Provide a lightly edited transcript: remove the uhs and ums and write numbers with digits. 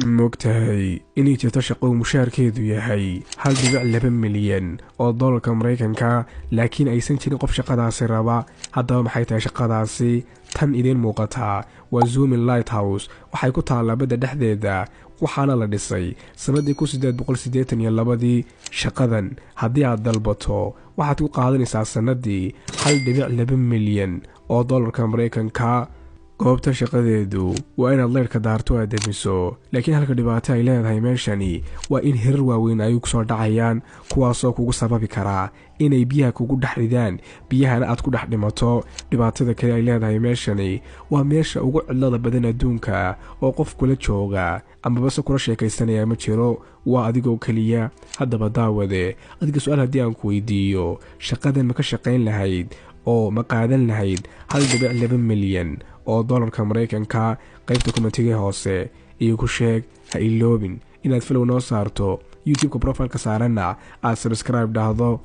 Moogtahay inay jirto shaqo mushaarkeedu yahay 1.2 milyan oo dollarka Maraykanka, laakiin aysan jirin qof shaqadaasi raba? Haddaba maxay tahay shaqadaasi? Tan idiin muuqataa waa Zuni Lighthouse. Waxay ku taallaa badda dhexdeeda, waxaana la dhisay sannadii 1882-dii. Shaqadan haddii aad dalbato, waxaad ku qaadanaysaa sannadii 1.2 milyan oo dollarka Maraykanka. Goobta shaqadeedu waa inaad leyrhka daarto, aad demiso, laakiin halka dhibaato ay leedahay meeshani waa in hirar waaweyn ay kusoo dhacayaan, kuwaasoo kugu sababi karaa inay biyaha kugu dhex ridaan, biyahana aad ku dhex dhimato. Dhibaatada kale ay leedahay meeshani waa meesha ugu cidlada badan adduunka, oo qof kula jooga amabase kula sheekaysanaya ma jiro, waa adigoo keliya. Haddaba daawade, adiga su-aal haddii aan ku weydiiyo, shaqadan ma ka shaqayn lahayd oo ma qaadan lahayd 1.2 milyan oo dollarka Maraykanka? Qaybta comment-iga hoose iyo ku sheeg. Ha iloobin inaad follow noo saarto YouTube-ka, profile-ka saaranna aad subscribe dhahdo.